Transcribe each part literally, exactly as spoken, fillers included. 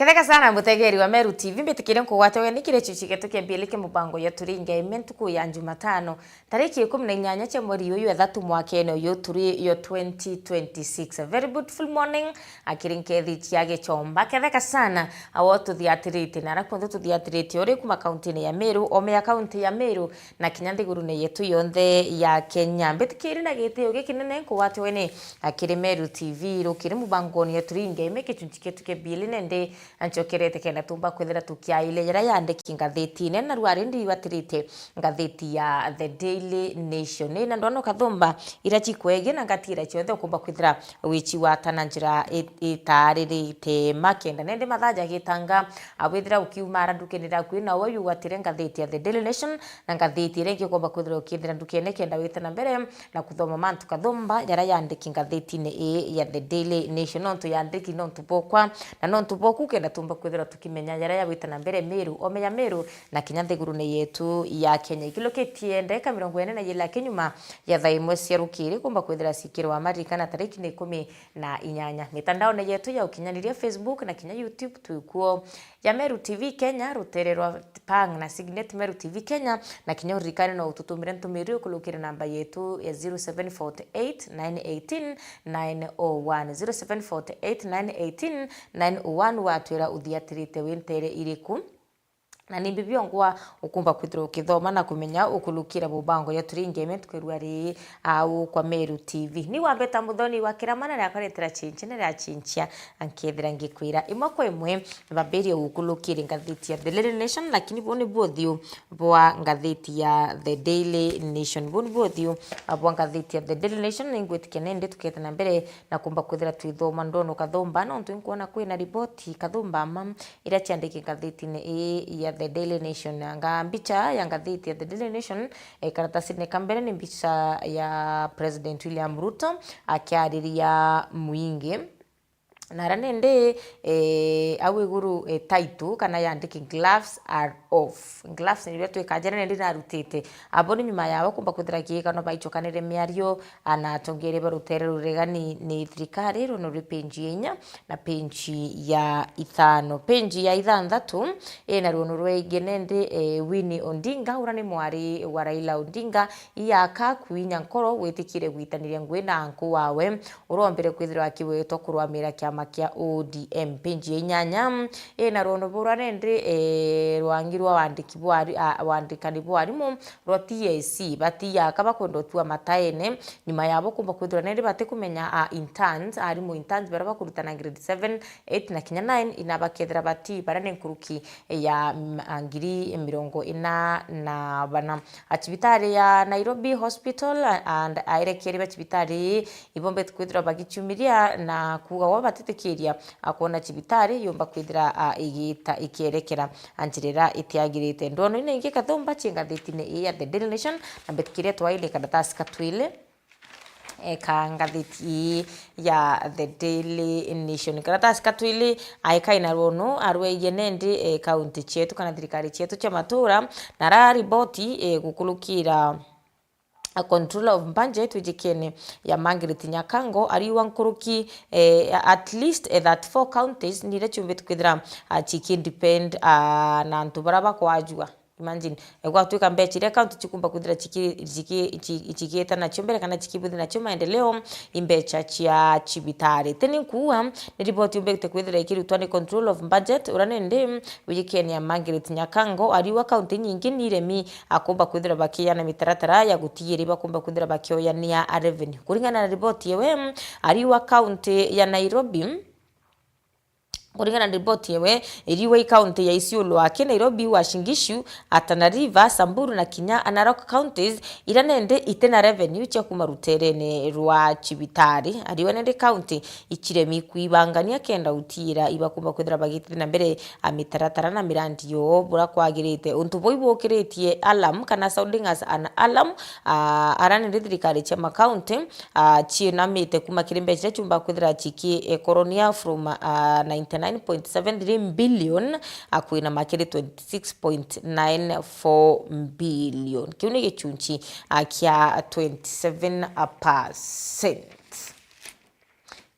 Tega sana mutegeri wa Meru T V, mbitikire nkugwate ugeni kiri chuchi getu kia Bielike mubango ya Turinge ime ntuku ya Jumatano, tariki ikumi na inyanya cia mweri uyu ethatu mwakene uyu turi yo twenty twenty-six. A very beautiful morning, akiri nkethi cia Gichomba. Ketheka sana awo tuthiatirite na ara kunthe tuthiatirite uri kuma kauntine ya Meru, ome ya kaunti ya Meru, na kinya nthigurune yetu yonthe ya Kenya. Mbitikiri na gitio gikinene nkugwate ugeni akiri Meru T V, rukiri mubangoni ya Turinge ime kichunchi kietu kia Bielike nende anchokerete kenda tumba kwithira tukiaile jaria yandiki ngathitine, na rwari ndiwatirite ngathiti ya The Daily Nation. Ina ndwano kathumba iria cikwegie na ngatira cionthe ukumba kwithira wici wata na njira i-, itaririte makenda. Nende mathaa jagitanga, a, withira ukiumara ndukene iraku ina uwe yugwatire ngathiti ya The Daily Nation, na ngathiti iria ingi ukumba kwithira ukithira ndukene kenda wite na mbere na kuthoma mantu kathumba jaria yandiki ngathitine ii ya The Daily Nation. Nontu yandiki nontu bokwa na nontu boku, kenda tumba kwithirwa tukimenya jaria yagwita na mbere Meru, ome ya Meru, na kinya nthigurune yetu ya Kenya. Ikilukitie ndeka mirongo ine na ijiri kinyuma ya thaa imwe cia rukiri, kumba kwithira cikirwa maririkana tariki ni ikumi na inyanya. Mitandaone yetu ya ukinyaniria, Facebook na kinya YouTube, twikuo ya Meru T V Kenya, rutere rwa Pang na Signet Meru T V Kenya, na kinya uririkane no ututumire ntumiri ukulukire namba yetu ya zero seven forty eight nine eighteen nine oh one, zero seven forty eight nine eighteen nine oh one, watwira uthiatirite wi ntere iriku, na ni mbi biongwa ukumba kwithirwa ukithoma na kumenya ukulukira bubango ya Turinge ime ntuku ya rwari au kwa Meru T V. Ni wambeta muthoni wa kiramana riakwa ritira chinchi na ria chinchia, ankethira ngikwira imwe kwa imwe, bambirie gukulukiri ngathiti ya The Daily Nation, lakini bu ni buthiu bwa ngathiti ya The Daily Nation. Bu ni buthiu bwa ngathiti ya The Daily Nation. Ningwitikia nindi tukete na mbere na kumba kwithira twithoma ndono kathumba, nontu inkwona kwina riboti kathumba ama iria ciandiki ngathitine ii ya The Daily Nation. Anga mbicha ya ngathiti ya The Daily Nation, e, karatasine ka mbere ni mbicha ya President William Ruto akiariria mwingi. Na ara nindi, e, au iguru, e, title kana yandiki gloves are off. Gloves nirio twikajira nindi narutite. Abo ni nyuma yao kumba kwithira kiikano baichokanire miario, a, na atongeria ba rutere ruregani ni thirikari, runo rwi page ya inya na page ya ithano. Page ya ithanthatu ina ruono rwegie nindi, e, Winnie Odinga, ura ni mwari wa Raila Odinga, iyaka kwinya nkoro witikire gwitaniria ngui na anku wawe, urombire kwithirwa akiwetwa kurwamira kiama kia O D M. Page ya inyanya ina ruono bura nindi, e, rwangi rwa wandiki bwa ari-, a, wandikani bwa arimu rwa T S C, batiaka bakwenda utua mataene, nyuma yabo kumba kwithirwa nindi batikumenya, a, interns, arimu interns baria bakurutana grade seven, eight na kinya nine, ina bakethira bati baria ni nkuruki ya, mm, a, ngiri mirongo ina na bana. A, cibitari ya Nairobi Hospital and aerekeri ba cibitari ii ibombete kwithirwa bagichumiria na kuuga gwa batitikiria, a, kwona cibitari yumba kwithira, a, igita ikierekera, a, njira iria itiagirite. Ndono ina ingi kathumba ci ngathitine ii ya The Daily Nation, na mbitikiria twaile karatasi ka twili, e, ka ngathiti ii ya The Daily Nation. Karatasi ka twili, a, e, kaina ruono, a, rwegie nindi, e, kaunti cietu kana thirikari cietu cia matura, na ra riboti, e, gukulukira a, controller of budget wijikene ya Margaret Nyakango, ariuga nkuruki, e, at least, e, thirty-four counties niria ciumbite kwithira, a, ciki depend, a, na antu baria bakwajua. Imagine, e, gwatuika mbecha iria county cikumba kwithira ciki-, ciki-, ci-, cikieta nacio mbere kana cikibuthi nacio maendeleo, i mbecha cia cibitari. Teni nkuua, ni riboti yumbite kwithira ikirutwa ni control of budget, uria nindi wijikene ya Margaret Nyakango, ariuga kaunti nyingi ni iremi akumba kwithira bakiana mitaratara ya gutigiria bakumba kwithira bakioyania revenue. Kuringana na riboti ewe, ariuga kaunti ya Nairobi, kuringana na riboti ewe, iriuga i kaunti ya Isiolo aki Nairobi, Uasin Gishu, a Tana River, Samburu na kinya a Narok counties, iria nende itina revenue cia kuma ruterene rwa cibitari. Ariuga nende kaunti iciremi kwibangania kenda utiira ibakumba kwithira bagitithia na mbere a mitaratara na mirandi yoo bura kwagirite. Untu buu ibukiritie alarm kana sounding as an alarm, a, ara nende thirikari cia makaunti, a, ciinamite kuma kiri mbeca iria ciumba kwithira ciki, e, koronia from, a, ninety nine point seven three billion, a, kwinama kiri twenty six point nine four billion. Kiu ni gichunchi, a, kia twenty seven percent.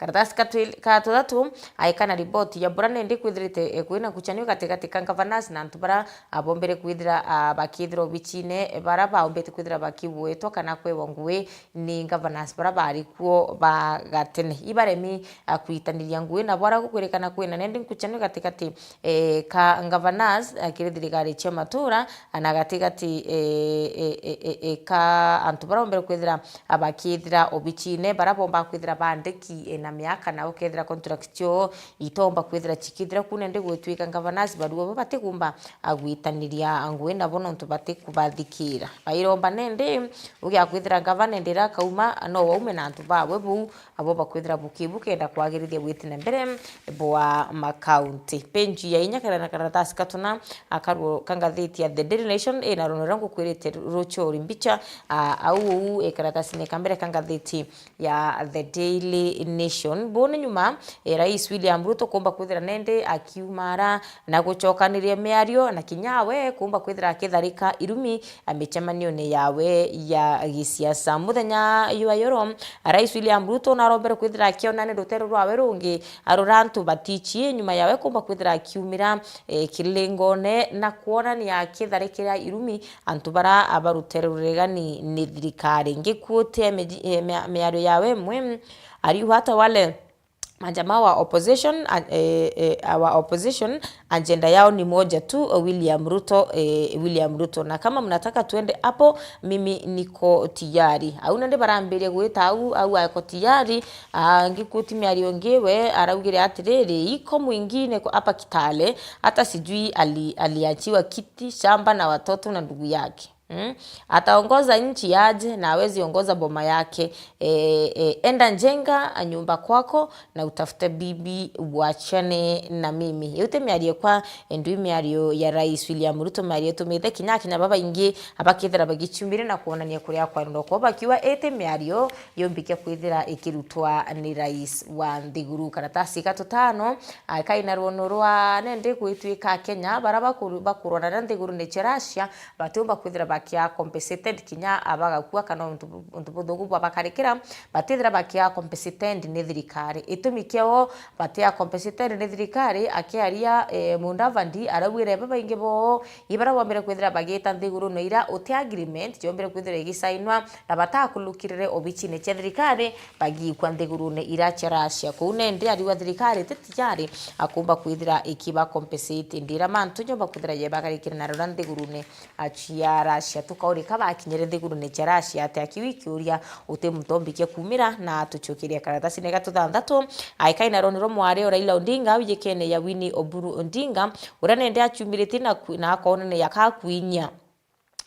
Karatasi ka twi-, ka tuthatu, aikana riboti ya bura nindi kwithirite, eh, kwina nkuchanio gatigati ka governors na antu bara, ah, bombere kwithira, ah, bakithira obicine, eh, bara baombete kwithira bakigwetwa kana kwebwa ngui ni governors bara bari kuo ba gatene. Ibaremi, ah, kwitaniria ngui, na bwara gukwirikana kwina nindi nkuchanio gatigati, eh, ka governors, eh, kiri thirikari cia matura, na gatigati, eh, eh, eh, eh, eh, ka antu bara bombere kwithira, ah, bakithira obicine, bara bomba kwithira bandiki, eh, na miaka, na ukethira contract cio itomba kwithira cikithira ku, nindi gwitwika governors baruo bo batigumba, ah, gwitaniria ngui nabo nontu batikubathikira. Bairomba nindi ugia kwithira governor ndira kauma no waume na antu bawe buu, abo bakwithira bukibu kenda kwagirithia gwiti na mbere bwa makaunti. Penji ya inya kana na karatasi katuna, akaruo ka ngathiti ya The Daily Nation, ina runo ruria ngukwirite ruchori mbicha, ah, au uu, eh, karatasine ka mbere ka ngathiti ya The Daily Nation. Bone nyuma, eh, Rais William Ruto kumba kwithira nende akiumara na gucokaniria miario, na kinya we kumba kwithira akitharika irumi a micemanione yawe ya gisiasa. Muthenya jwa yoro, Rais William Ruto narombere kwithira akionania rutere rwawe rungi, arora antu batichie nyuma yawe kumba kwithira akiumira, eh, kilingone na kwonania akitharikira irumi antu bara abarutere ruregani ni thirikari. Ngikuotia miji-, eh, mia-, miario yawe imwe, ariuga hata wale majamaa wa opposition, a-, eh, eh, our opposition agenda yao ni moja tu, William Ruto, eh, William Ruto. Na kama mnataka tuende hapo, mimi niko tayari. Au nandi barambiria gwita au, au ako tayari, ah, ngikuti miario ngi we araugire atiriri, iko mwingine kwa hapa Kitale, hata sijui ali-, aliachiwa kiti, shamba na watoto na ndugu yake. Mm? Ataongoza nchi aje na hawezi ongoza boma yake? E, e, enda njenga nyumba kwako na utafute bibi, uachane na mimi. Iu ti miario kwa, e, ndui miario ya Rais William Ruto, miario itumite kinya akinya babaingi abakithira bagichumire na kuonania kuria kwarindwa kwao bakiuga iti miario yombikia kwithira ikirutwa ni rais wa nthiguru. Karatasi ga tutano, a, kaina rwono rwa nende gwitwika Kenya bara bakuru-, bakurwana na nthiguru ni cia Russia, batiumba kwithira bakia compensated kinya abagakua kana untu bu-, untu buthuku bwabakarikira, batithira bakia compensated ni thirikari. Itumi kiao batia compensated ni thirikari, akiaria, eh, Mudavadi araugire babaingi bo ibara bombere kwithira bagita nthigurune ira uti agreement yombere kwithira igisainwa na batakulukirire obichine cia thirikari, bagikwa nthigurune ira cia Russia. Kuu nende ariwa thirikari iti tayari akumba kwithira ikiba compensate ndira mantu nyomba kwithira yebagarikire na rura nthigurune, a, cia Russia. Tukaurika bakinyire nthigurune cia Russia ati akiu ikiuria uti muntu ombikia kumira na tuchukiria karatasine ga tuthanthatu. Aikai na roni rwa mwari o Raila Odinga wijikene ya Winnie Oburu Odinga, uria nende achumiritie na ku-, na akonene ya kakwinyia.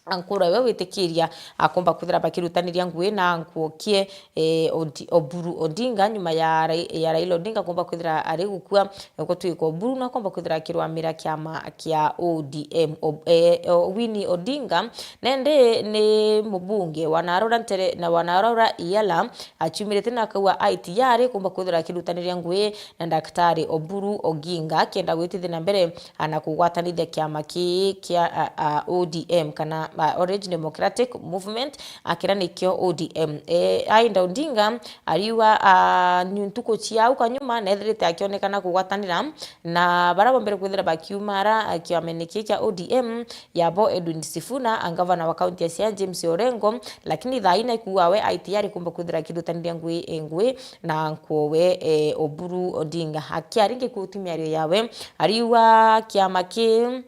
Ankura we witikiria akomba kwithira bakirutaniria ngui na ankuokie, eh, Odi-, Oburu Odinga nyuma ya Rai-, ya Raila Odinga komba kwithira ari gukua, gutwika Oburu na komba kwithira akirwamira kiama kia O D M. Ob-, eh, o-, Winnie Odinga nende ni mubunge wa Narora Ntere na wa Narora Iala achumirite na akauga ai tayari komba kwithira akirutaniria ngui na Daktari Oburu Oginga kenda gwitithia na mbere ana kugwatanithia kiama kii kia, a, a, O D M kana, a, Orange Democratic Movement, a, kira nikio O D M. E, Aida Odinga ariuga, a, nyu-, ntuku cia au kanyuma nethirite akionekana kugwatanira na bara bombere kwithira bakiumara, a, kiamene kii kia O D M yabo Edwin Sifuna, a, ngavana wa kaunti ya Siaya James Orengo, lakini thaa ina ikuuga we ai tayari kumba kwithira akirutaniria ngui, e, ngui na nkwowe, e, Oburu Odinga. Akiaringi kuutu miario yawe, ariuga kiama ki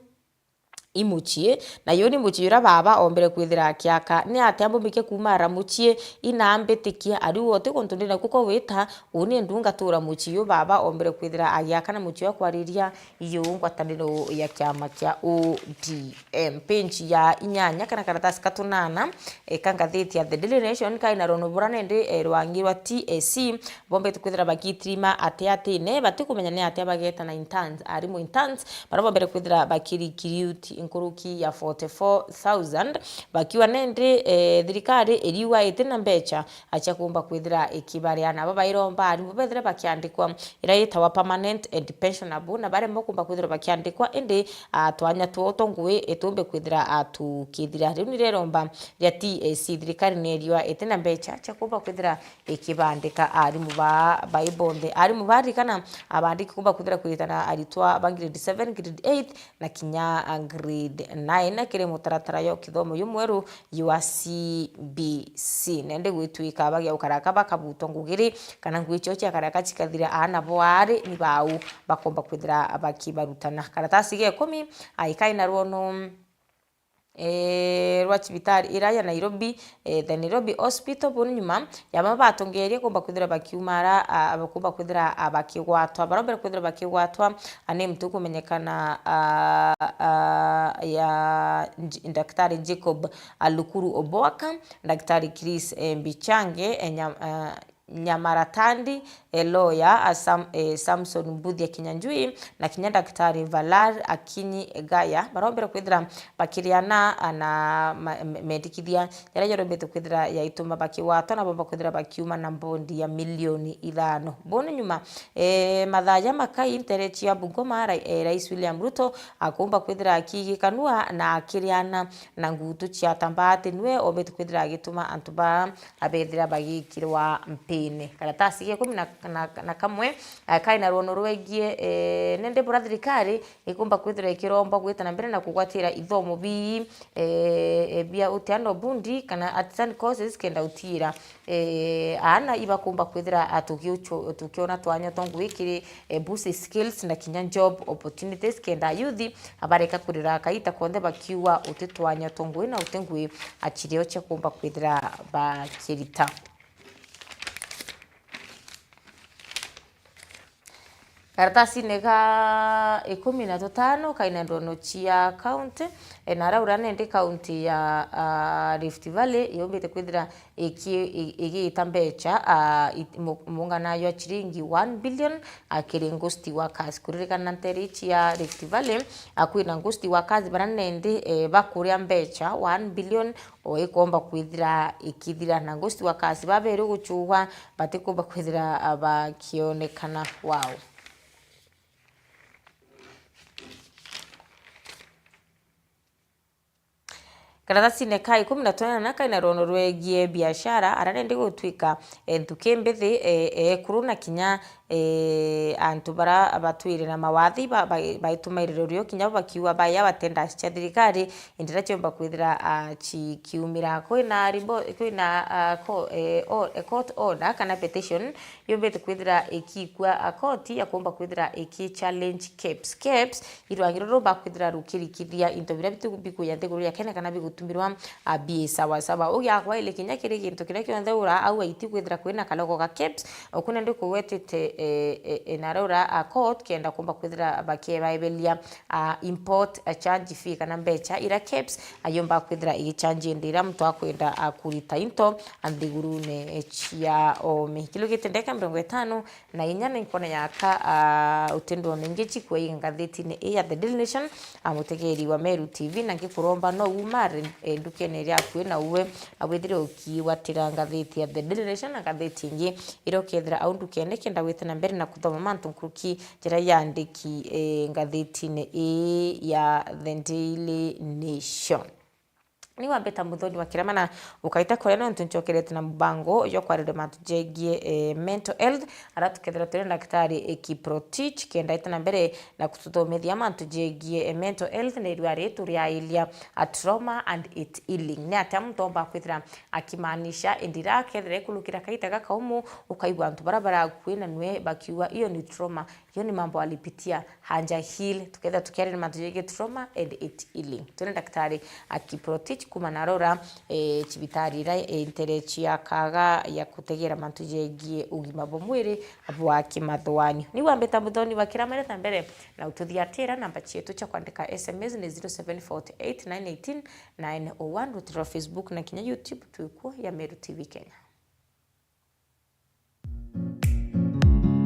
imuchie, na yo ni muchie uria baba ombere kwithira akiaka. Ni atia mbumike kuumara muchie inambitikia? Ariuga uti guntu ndina kuko wita, uni ndungatura muchie uyu baba ombere kwithira agiaka na muchie wa kwariria iyo ngwataniro ya kiama kia O D M. Page ya inyanya kana karatasi ka tunana, e, ka ngathiti ya The Daily Nation kaina rono bura nende, e, rwangi rwa T S C bombete kwithira bagitirima ati atine, batikumenya ni atia bagetana interns, arimu interns, bara bombere kwithira bakirikiriuti nkuruki ya forty-four thousand, bakiuga nindi, eh, thirikari iriuga itina mbecha, a, cia kuumba kwithira ikibaria. Nabo bairomba arimu bethire bakiandikwa iria yitawa permanent and pensionable, na baremba kuumba kwithirwa bakiandikwa, indi, a, twanya twoo twa ngui ituumbe kwithira, a, tukithira. Riu nirio iromba ria T S C, thirikari niriuga itina mbecha cia kuumba kwithira ikibandika arimu baa bai bonthe. Arimu baririkana, a, bandiki kuumba kwithira kwiritana aritwa ba grade seven, grade eight, na kinya, a, grade nine kiri mutaratara jwa kithomo jumweru jwa C B C. Nende gwitwika bagia gukaraka bakabutwa ngugiri, kana ngui cio ciakaraka cikathira aana bo aari ni bau bakomba kwithira bakibarutana. Karatasi ga ikumi, a, ikai na rwono, eh, rwa cibitari ira ya Nairobi, eh, the Nairobi Hospital, buni nyuma ya baba batongeria kumba kwithira bakiumara, a, kumba kwithira, a, bakigwatwa. Barombere kwithira bakigwatwa, a, ni muntu ukumenyekana, a, a, ya Nj-, Daktari Jacob, a, Lukuru Oboaka, Daktari Chris, eh, Mbichange, eh, Nya-, a, Nyamaratandi, eh, lawyer, a, Sam-, eh, Samson Mbuthia Kinyanjui, na kinya Daktari Valar Akinyi Gaya, barombere kwithira bakiriana, a, na ma-, me-, mendikithia jaria jarombete kwithira jaituma bakigwatwa, na bomba kwithira bakiuma na mbondi ya milioni ithano. Buni nyuma, eh, mathaa ja makai ntere cia Bungoma, ra-, eh, Rais William Ruto akumba kwithira akigikanua na akiriana na ngutu cia Tambaa ati niwe ombete kwithira agituma antu ba abethira bagikirwa mpini. Karatasi ga ikumi na, na, na kamwe, eh, kai na rwono rwegie, eh, nende bura thirikari ikumba kwithirwa ikiromba gwita na mbere na kugwatira ithomo bii, eh, eh, bia utiano bundi kana artisan courses kenda utiira, eh, aana ibakumba kwithira, ah, tugiucho-, tukiona twanya twa ngui kiri, eh, boost skills na kinya job opportunities kenda youth abareka kurira kaita konthe bakiuga uti twanya twa ngui na uti ngui achirio cia kumba kwithira bakirita. Karatasine ga ikumi na tutano kaina ndono cia county, e, na araura nende county ya, a, Rift Valley yumbite kwithira iki-, i-, igiita mbecha, a, it-, mu-, mungana jwa chiringi one billion, a, kiri ghost workers. Kuririkana ntere ici ya Rift Valley, a, kwina ghost workers bara nende, e, bakuria mbecha one billion o ikomba kwithira ikithira, na ghost workers baberi guchugwa batikumba kwithira, a, bakionekana. Wow. Karatasine ka ikumi na tunana kaina rwono rwegie biashara, ara nende gutwika, e, nthuki mbithi, e, e, ekuru na kinya, e, antu bara batwire na mawathi ba-, ba-, baitumairire rio kinya bakiuga baya batenda cia thirikari, indi ira ciomba kwithira, a, cikiumira. Kwina rimbo-, kwina, a, ko-, e, o-, e, court order kana petition yumbite kwithira ikikua, a, court ya kumba kwithira iki challenge KEBS. KEBS irwangi ruru bakwithira rukirikithia into biria bitu-, bikuya nthiguru ya Kenya kana bigutumirwa, a, bi sawa sawa. Ugiakwa ile kinya kiri gintu kiria kionthe ura au aiti kwithira kwina kaloko ga KEBS, okuna ndi kugwetete, e, e, e, na rura, a, court kenda kumba kwithira bakiebaebelia, a, import, a, charge fee kana mbecha ira KEBS ayomba kwithira igichange ndi ira muntu akwenda, a, kurita into, a, nthigurune cia omi. Kilugite ndeka mirongo itano na inya na inkona yaka, a, utindwa ningi chikua i ngathetine ii ya The Daily Nation, a, mutegeri wa Meru T V, na ngikuromba no umare, e, ndukene iria akui na uwe, a, withire ukiwatira ngatheti ya The Daily Nation na ngatheti ingi iria ukethira au ndukene kenda gwita na mbere na kuthoma mantu nkuruki jaria yandiki, e, ngathetine ii ya The Daily Nation. Ni wambita Muthoni wa Kirama na ukaita kuria nontu nchokerete na mubango jwa kwarire mantu jegie, e, mental health, ara tukethira turi na Daktari, e, Kiprotich kenda ita na mbere na kututhomithia mantu jegie, e, mental health na irua ri turiailia, a, trauma and its healing. Ni atia muntu omba kwithira akimaanisha, indi ira kethira ikulukira kaita gakaumu, ukaigua antu bara barakui na nwe bakiuga, "Iyo ni trauma, iyo ni mambo alipitia, hanja heal." Tukethira tukiaria mantu jegie trauma and its healing. Turi na Daktari, a, Kiprotich kuma na rora, e, cibitari ira, e, ntere cia kaga ya kutegera mantu jegie ugima bwa mwiri bwa kimathwani. Ni wambita Muthoni wa Kirama ira ta mbere na ututhiatira, namba cietu cia kwandika S M S ni zero seven forty eight nine eighteen nine oh one, rutiro rwa Facebook na kinya YouTube twikuo ya Meru T V Kenya.